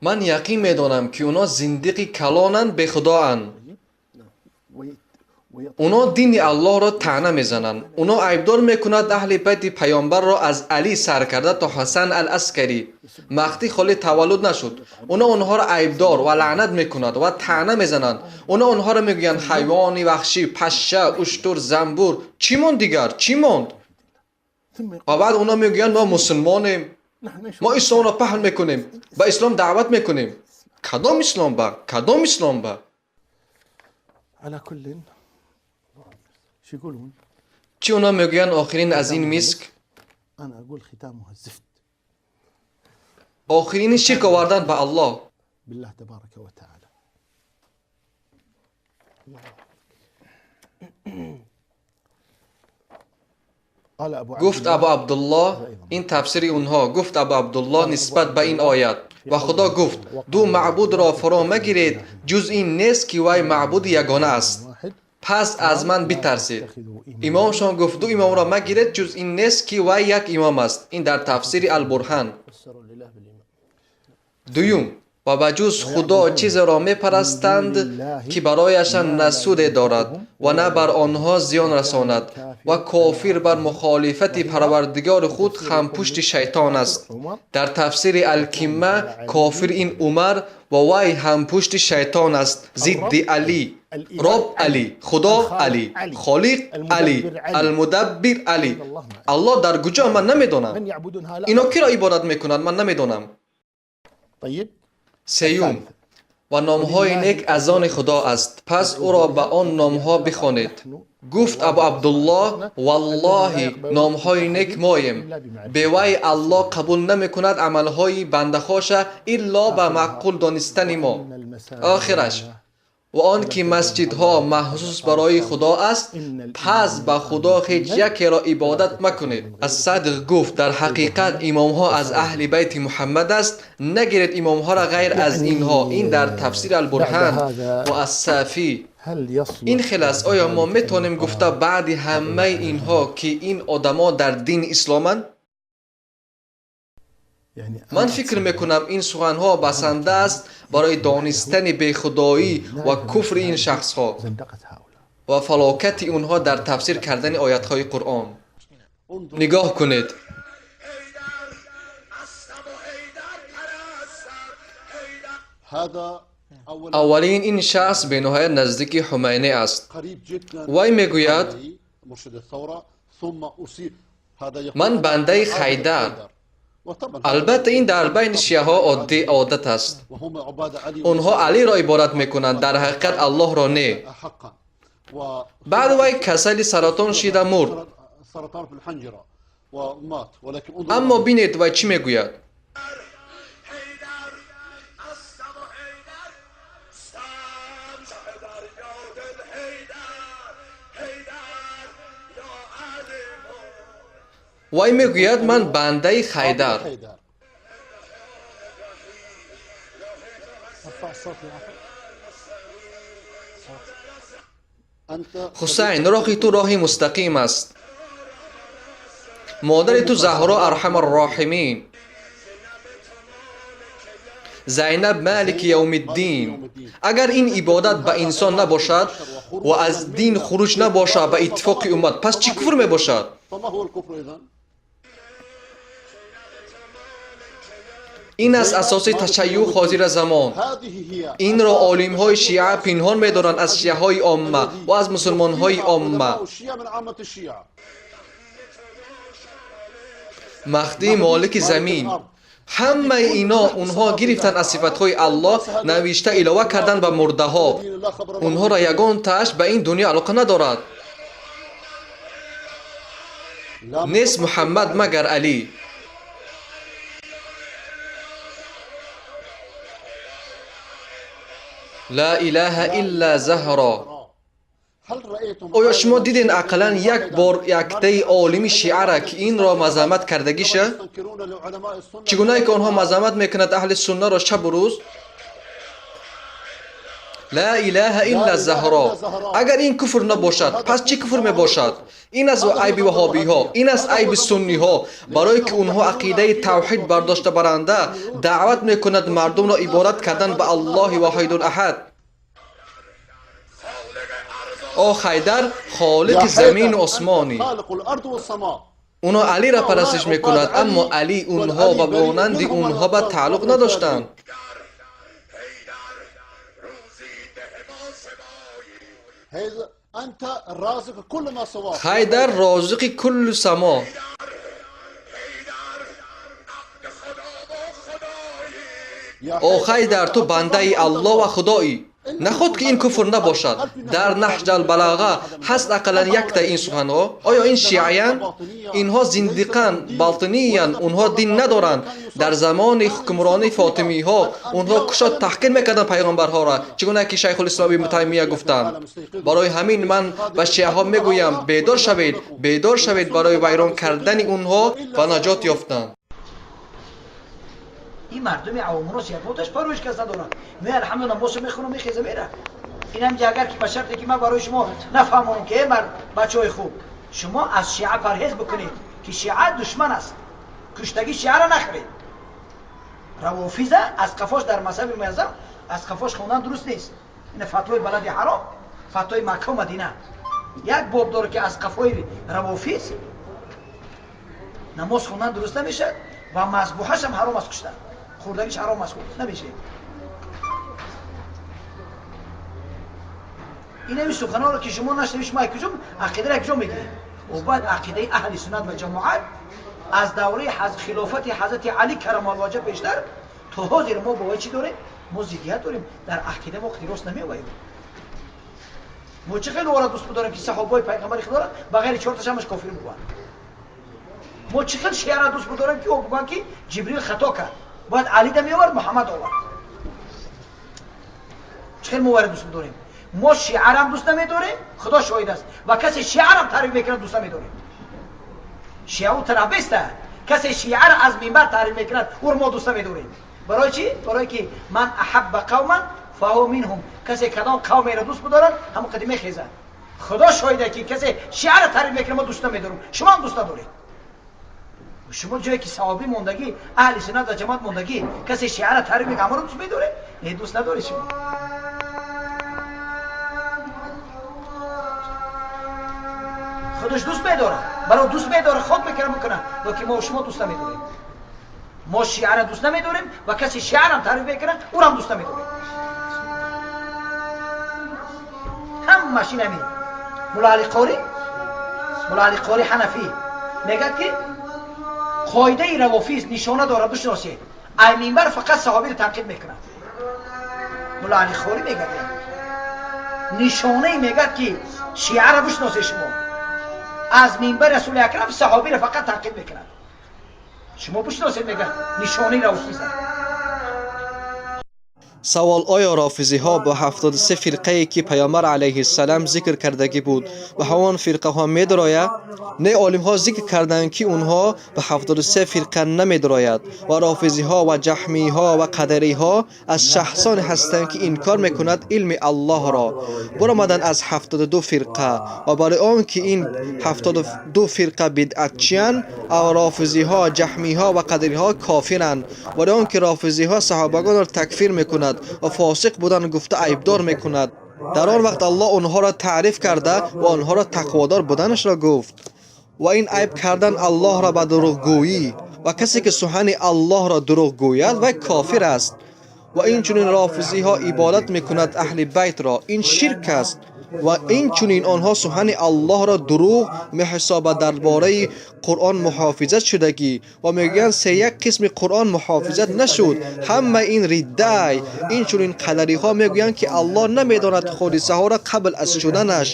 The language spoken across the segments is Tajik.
Ман яқин медонам, ки онҳо зиндиқи калонанд, бехудоанд. Онҳо дини Аллоҳро таъна мезананд. Онҳо айбдор мекунанд аҳли байти паёмбарро аз Алӣ сар карда то Ҳасан ал-Аскарӣ. Маҳдӣ холӣ таваллуд нашуд. Онҳо онҳоро айбдор ва лаънат мекунанд ва таъна мезананд. Онҳо онҳоро мегӯянд ҳайвони ваҳшӣ, пашша, уштур, занбур. Чӣ монд дигар? Чӣ монд? Ва баъд онҳо мегӯянд мо мусулмонем, мо исломро паҳн мекунем, ба ислом даъват мекунем. Кадом ислом ба? Кадом ислом ба? Чӣ онҳо мегӯянд охирин аз ин миск? Охирини ширк овардан ба Аллоҳ. Гуфт Абу Абдуллоҳ, ин тафсири онҳо, гуфт Абу Абдуллоҳ нисбат ба ин оят. Ва Худо гуфт, ду маъбудро фаро магиред, ҷуз ин нест, ки вай маъбуди ягона аст. Пас аз ман битарсед. Имомшон гуфт, ду имомро магиред, ҷуз ин нест, ки вай як имом аст. Ин дар тафсири Албурҳан. Дуюм, ва ба ҷуз Худо чизеро мепарастанд, ки барояшон на суде дорад ва на бар онҳо зиён расонад, ва кофир бар мухолифати парвардигори худ ҳампушти шайтон аст. Дар тафсири Алкимма кофир ин Умар ва вай ҳампушти шайтон аст, зидди Алӣ. Роб Алӣ, Худо Алӣ, Холиқ Алӣ, Алмудаббир Алӣ. Аллоҳ дар куҷо ман намедонам. Ино киро ибодат мекунанд ман намедонам. Сеюм, ва номҳои нек аз они Худо аст, пас ӯро ба он номҳо бихонед. Гуфт Абу Абдуллоҳ, валлоҳи номҳои нек моем. Бевай Аллоҳ қабул намекунад амалҳои бандахоша илло ба маъқул донистани мо. Охираш, ва он ки масҷидҳо махсус барои Худо аст, пас ба Худо ҳеҷ якеро ибодат макунед. Ас-Садиқ гуфт, дар ҳақиқат имомҳо аз аҳли байти Муҳаммад аст, нагиред имомҳоро ғайр аз инҳо. Ин дар тафсир Албурҳан ва Ас-Сафӣ. Ин хел аст, оё мо метавонем гуфта баъди ҳамаи инҳо, ки ин одамо дар дини исломанд? Ман фикр мекунам, ин суханҳо басанда аст барои донистани бехудоӣ ва куфри ин шахсҳо ва фалокати онҳо дар тафсир кардани оятҳои Қуръон. Нигоҳ кунед. Аввалин ин шахс бениҳоят наздики Ҳумайнӣ аст. Вай мегӯяд, ман бандаи Хайдар. Албатта, ин дар байни шиаҳо оддӣ одат аст. Онҳо Алиро ибодат мекунанд, дар ҳақиқат Аллоҳро не. Баъд вай касали саратон шида мурд. Аммо бинед вай чӣ мегӯяд. Вай мегӯяд, ман бандаи Хайдар. Ҳусайн, роҳи ту роҳи мустақим аст. Модари ту Заҳро арҳамарроҳимин. Зайнаб малики явмиддин. Агар ин ибодат ба инсон набошад ва аз дин хуруҷ набошад ба иттифоқи уммат, пас чӣ куфр мебошад? Ин аст асоси ташайюъ ҳозира замон. Инро олимҳои шиа пинҳон медоранд аз шиаҳои омма ва аз мусулмонҳои омма. Маҳдӣ молики замин. Ҳамаи ино онҳо гирифтанд аз сифатҳои Аллоҳ, навишта илова карданд ба мурдаҳо. Онҳоро ягон тааш ба ин дунё алоқа надорад. Нест Муҳаммад магар Алӣ. Ла илаҳа илла Заҳро. Оё шумо дидед ақаллан як бор яктаи олими шиара, ки инро мазаммат кардагиша? Чӣ гунае ки онҳо мазаммат мекунанд аҳли суннаро шабу рӯз? Ла илаҳа илла Заҳро. Агар ин куфр набошад, пас чӣ куфр мебошад? Ин аст айби ваҳобиҳо, ин аст айби сунниҳо, барое ки онҳо ақидаи тавҳид бардошта баранда даъват мекунад мардумро ибодат кардан ба Аллоҳи воҳидул аҳад. О Хайдар, холиқи замину осмонӣ. Онҳо Алиро парастиш мекунад, аммо Али онҳо ва монанди онҳо ба тааллуқ надоштанд. Хайдар розиқи куллу само. О Хайдар, ту бандаи Аллоҳ ва Худоӣ. Наход ки ин куфр набошад. Дар Наҳҷал-Балоға ҳаст ақаллан яктаи ин суханҳо. Оё ин шиаянд? Инҳо зиндиқанд, ботиниянд, онҳо дин надоранд. Дар замони ҳукмронии фотимиҳо онҳо кушод таҳқир мекарданд пайғамбарҳоро, чӣ гуна ки Шайхулислом ибн Таймия гуфтанд. Барои ҳамин ман ба шиаҳо мегӯям: бедор шавед, бедор шавед барои вайрон кардани онҳо ва наҷот ёфтан. Ин мардуми авомунос ягонташ парвоиш кас надорад. Ме алҳамдулилла намозо мехонам, мехеза мера. Инам ҷа агар ки ба шарте ки ман барои шумо нафаҳмонам ки э мард бачаҳои хуб, шумо аз шиа парҳез бикунед ки шиа душман аст. Куштагӣ шиаро нахӯред. Равофиза аз қафош дар мазҳаби муаззам аз қафош хондан дуруст нест. Ина фатвои балади ҳаром, фатвои Макка ва Мадина. Як боб дорад ки аз қафои равофиз намоз хондан дуруст намешавад ва мазбуҳаш ҳам ҳаром аст куштан. Хӯрдагиш ҳаром аст, намешавад. Инами суханонро ки шумо нашнавед, шумо куҷо ақидаро куҷо мегиред? О бояд ақидаи аҳли суннат ва ҷамоат аз давраи хилофати ҳазрати Али карамаллоҳ пештар то ҳозир мо бо чӣ дорем? Мо зиддият дорем. Дар ақида мо рост намеоем. Мо чӣ хеле ора дӯст дорем ки саҳобаи пайғамбари худоро ба ғайри чорташ ҳамаш кофир буванд. Мо чӣ хел шиаро дӯст дорем ки о бигӯянд ки Ҷибрил хато кард, бояд Али да меовард, Муҳаммад овард. Чӣ хел мо варо дӯст дорем? Мо шиарам дӯст намедорем, Худо шоҳид аст, ва касе шиарам таъриф мекунад дӯст намедорем. Шиау тарафбеста, касе шиаро аз минбар таъриф мекунад, ӯро мо дӯст намедорем. Барои чӣ? Барое ки ман аҳабба қавман фаҳу минҳум. Касе кадом қавмеро дӯст бидорад, ҳамон қади мехезад. Худо шоҳида ки касе шиаро таъриф мекунад, мо дӯст намедорем. Шумо ҳам дӯст надоред. Шумо ҷое ки саҳобӣ мондагӣ, аҳли суннат ва ҷамоат мондагӣ, касе шиаро таъриф мекунад, ҳамаро дӯст медоред? Не, дӯст надоред шумо. Худаш дӯст медорад, барои дӯст медорад, хок мекунад, мекунад, лекин мо шумо дӯст намедорем. Мо шиаро дӯст намедорем ва касе шиарам таъриф мекунад, ӯрам дӯст намедорем. Ҳамаш ин ҳамин. Мулло Али Қорӣ, Мулло Али Қорӣ Ҳанафӣ мегӯяд ки қоидаи равофиз нишона дорад, бишносед. Ай минбар фақат саҳобиро танқид мекунад. Мулло Али Қорӣ мегӯяд нишонае мегӯяд ки шиаро бишносед шумо. Аз минбар Расули Акрам саҳобиро фақат танқид мекунад. Шумо бишносед, мегӯяд нишонаи равофиза. Савол: оё рофизиҳо бо 73 фирқае ки Паёмбар алайҳиссалам зикр кардагӣ буд ба ҳамон фирқаҳо медарояд? Не, олимҳо зикр карданд ки онҳо ба 73 фирқа намедарояд ва рофизиҳо ва ҷаҳмиҳо ва қадариҳо аз шахсоне ҳастанд ки инкор мекунад илми Аллоҳро. Баромаданд аз 72 фирқа ва барои он ки ин 72 фирқа бидъатчиянд, рофизиҳо, ҷаҳмиҳо ва қадариҳо кофиранд. Барои он ки рофизиҳо саҳобагонро такфир мекунад ва фосиқ будан гуфта айбдор мекунад. Дар он вақт Аллоҳ онҳоро таъриф карда ва онҳоро тақводор буданашро гуфт. Ва ин айб кардан Аллоҳро ба дурӯғгӯӣ ва касе ки сухани Аллоҳро дурӯғ гӯяд, вай кофир аст. Ва инчунин рофизиҳо ибодат мекунад аҳли байтро, ин ширк аст. Ва инчунин онҳо сухани Аллоҳро дурӯғ меҳисобад дар бораи Қуръон муҳофизат шудагӣ ва мегӯянд се як қисми Қуръон муҳофизат нашуд. Ҳама ин риддаай. Инчунин қадариҳо мегӯянд ки Аллоҳ намедонад ҳодисаҳоро қабл аз шуданаш.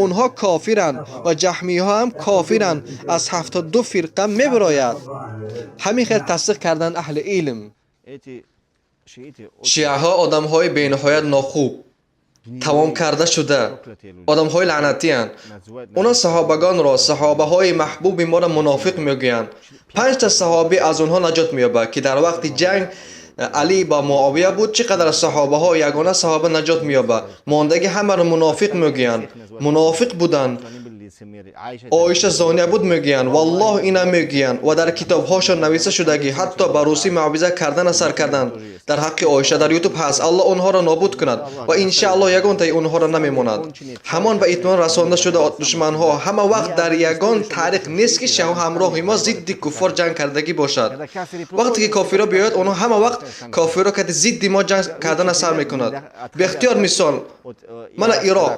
Онҳо кофиранд ва ҷаҳмиҳо ҳам кофиранд. Аз 72 фирқа мебирояд. Ҳамин хел тасдиқ карданд аҳли илм. Шиаҳо одамҳои бениҳоят нохуб, тамом карда шуда, одамҳои лаънатиянд. Онҳо саҳобагонро, саҳобаҳои маҳбуби моро мунофиқ мегӯянд. 5 та саҳобӣ аз онҳо наҷот меёбад, ки дар вақти ҷанг Алӣ ба Муовия буд, чӣ қадар саҳобаҳо, ягона саҳоба наҷот меёбад, мондагӣ ҳамаро мунофиқ мегӯянд, мунофиқ буданд. Оиша зония буд мегӯянд, валлоҳ ина мегӯянд ва дар китобҳошон нависта шудагӣ, ҳатто ба русӣ мавъиза кардана сар карданд дар ҳаққи Оиша, дар Ютуб ҳаст. Аллоҳ онҳоро нобуд кунад ва иншааллоҳ ягонтаи онҳоро намемонад. Ҳамон ба итмом расонда шуда душманҳо ҳама вақт дар ягон таърих нест, ки шиаҳо ҳамроҳи мо зидди куффор ҷанг кардагӣ бошад. Вақте ки кофирро биёяд, онҳо ҳама вақт кофирро кати зидди мо ҷанг кардана сар мекунад. Беихтиёр мисол, мана Ироқ,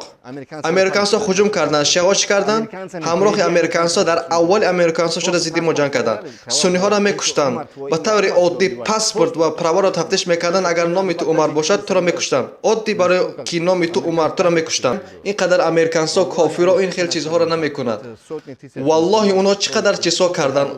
американсо ҳуҷум карданд, шиаҳо чӣ карданд? Ҳамроҳи американсо дар аввали американсо шуда зидди мо ҷанг карданд, сунниҳоро мекуштанд. Ба таври оддӣ паспорт ва праваро тафтиш мекарданд, агар номи ту Умар бошад, туро мекуштанд. Оддӣ барои ки номи ту Умар, туро мекуштанд. Ин қадар американсо, кофиро ин хел чизҳоро намекунад. Валлоҳи, онҳо чӣ қадар чизҳо карданд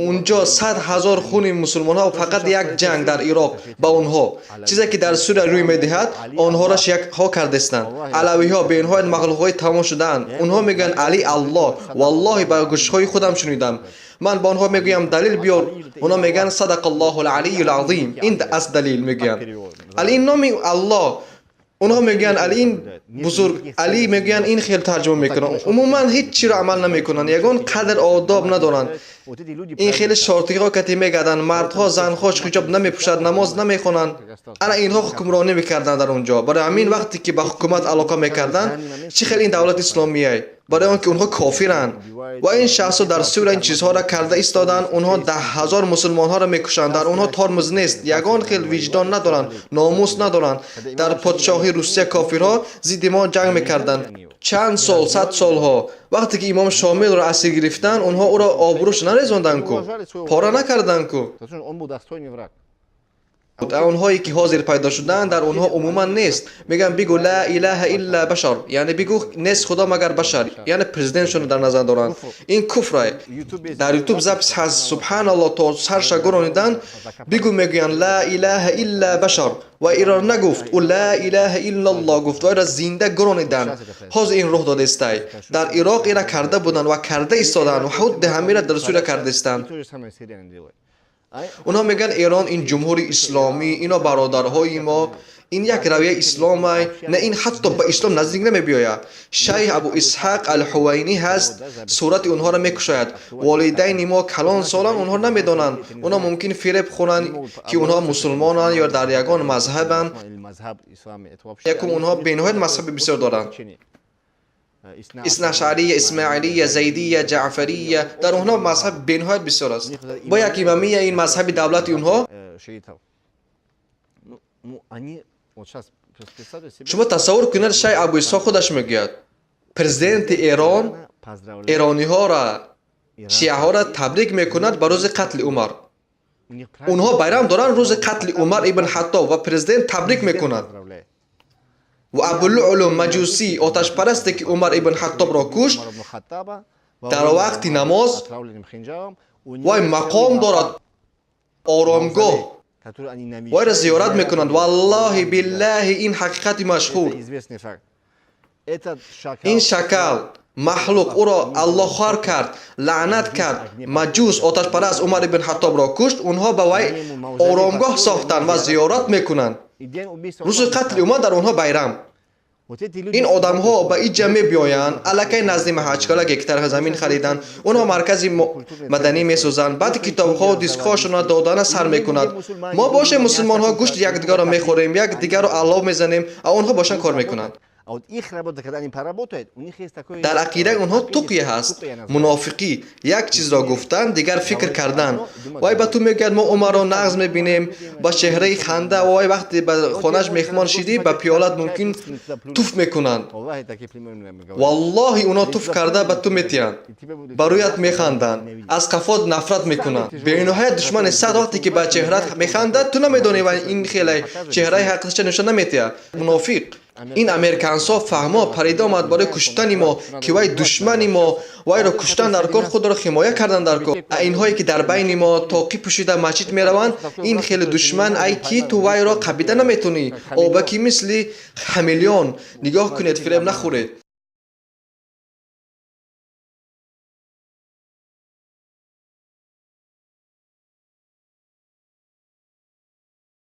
унҷо, 100 000 хуни мусулмонҳо фақат як ҷанг дар Ироқ. Ба онҳо чизе ки дар Сурия рӯй медиҳад, онҳоро шиякҳо кардестанд. Алавиҳо бениҳоят махлуқҳои тамом шудаанд. Онҳо мегӯянд Али Аллоҳ. Валлоҳи, ба гӯшҳои худам шунидам. Ман ба онҳо мегӯям, далил биёр, онҳо мегӯянд садақа аллоҳу алиюл азим, ин аст далил. Мегӯянд Али ин номи Аллоҳ. Онҳо мегӯянд Али ин бузург, Али мегӯянд, ин хел тарҷума мекунанд. Умуман ҳеҷ чиро амал намекунанд, ягон қадр одоб надоранд. Ин хеле шортиҳо кати мегарданд, мардҳо, занҳо ҳиҷоб намепӯшад, намоз намехонанд. Ана инҳо ҳукмронӣ мекарданд дар он ҷо. Барои ҳамин вақте ки ба ҳукумат алоқа мекарданд, чӣ хел ин давлати исломияй? Барои он ки онҳо кофиранд. Ва ин шахсҳо дар Сурия ин чизҳоро карда истоданд. Онҳо 10 000 мусулмонҳоро мекушанд, дар онҳо тормоз нест, ягон хел виҷдон надоранд, номус надоранд. Дар подшоҳии Русия кофирҳо зидди мо ҷанг мекарданд чанд сол, сад солҳо. Вақте ки имом Шомилро асир гирифтанд, онҳо ӯро обрӯш нарезонданд ку, пора накарданд ку. Онҳое ки ҳозир пайдо шуданд, дар онҳо умуман нест. Мегӯянд, бигӯ ла илаҳа илла башар, яъне бигӯ нест худо магар башар, яъне президентшонро дар назар доранд. Ин куфрай. Дар Ютуб запись ҳаст. Субҳаналлоҳ, то сарша гуронидан. Бигӯ, мегӯянд, ла илаҳа илла башар ва иро нагуфт, ӯ ла илаҳа иллаллоҳ гуфт ва иро зинда гурониданд. Ҳозир ин рух додестай. Дар Ироқ ира карда буданд ва карда истоданд ва ҳудди ҳамира дар Сурия кардаистанд. Онҳо мегӯянд Эрон ин ҷумҳури исломӣ, ино бародарҳои мо, ин як равияи исломай. На, ин ҳатто ба ислом наздик намебиёяд. Шайх Абу Исҳақ Алҳувайнӣ ҳаст, сурати онҳоро мекушояд. Волидайни мо калон соланд, онҳо намедонанд. Онҳо мумкин фиреб хӯранд, ки онҳо мусулмонанд ё дар ягон мазҳабанд. Якум, онҳо бениҳоят мазҳаби бисёр доранд: иснаашария, исмоилия, зайдия, ҷаъфария. Дар онҳо мазҳаб бениҳоят бисёр аст. Бо як имамия, ин мазҳаби давлати онҳо. Ну, они, вот сейчас просто представьте себе, Шумо тасаввур кунед, шайх Абу Исҳоқ худаш мегӯяд, президенти Эрон поздравляют эрониҳоро, Иран. шиаҳоро табрик мекунад ба рӯзи қатли Умар. У них праздник. Онҳо байрам доранд рӯзи қатли Умар ибн Хаттоб ва президент табрик мекунад. Поздравляет. Ва Абулулу Маҷусӣ, оташпарасте ки Умар ибн Хаттобро кушт, Умар ибн Хаттаба во дар время вақти намоз отравленным хинджалом, у него вай целый мақом дорад, оромгоҳ, который они навещают, вайро зиёрат мекунанд. Валлоҳи биллаҳи, ин ҳақиқати машҳур. Это известный факт. Этот шакал, Ин шакал махлуқ, ӯро Аллоҳ хор кард, лаънат кард, маҷус, оташпараст Умар ибн Хаттобро кушт, онҳо ба вай оромгоҳ сохтанд ва зиёрат мекунанд. И день убийства Рӯзи қатли Умар дар онҳо байрам. Вот эти люди Ин одамҳо ба иҷа мебиёянд, аллакай назди Маҳачкала гектар замин хариданд. Онҳо маркази маданӣ месозанд, баъд китобҳо, дискҳоашонро додана сар мекунад. Мо бошем, мусулмонҳо, гӯшти якдигарро мехӯрем, якдигарро аллов мезанем, а онҳо бошанд, кор мекунанд. А вот их работа, когда они поработают, у них есть такой... Дар ақидаи онҳо туқия ҳаст, мунофиқӣ, як чизро гуфтан, дигар фикр кардан. Вай ба ту мегӯяд, мо Умарро нағз мебинем, ба чеҳраи ханда. Вай вақте ба хонааш меҳмон шидӣ, ба пиёлат мумкин туф мекунанд. Валлахи, такие племенные говорят. Валлоҳи, онҳо туф карда ба ту метиҳанд, ба рӯят механданд, аз қафот нафрат мекунанд. Бениҳоят душмани сахт. Вақте ки ба чеҳрат механдад, ту намедонӣ, ва ин хеле чеҳраи ҳақиқатша нишон наметиҳад. Мунофиқ. Ин американсо фаҳмо парида омад барои куштани мо, ки вай душмани мо, вайро куштан дар кор, худро ҳимоя кардан дар кор. А инҳое ки дар байни мо тоқӣ пӯшида масҷид мераванд, ин хеле душман ай, ки ту вайро қабида наметонӣ. Обаки мисли хамелеон. Нигоҳ кунед, фиреб нахӯред.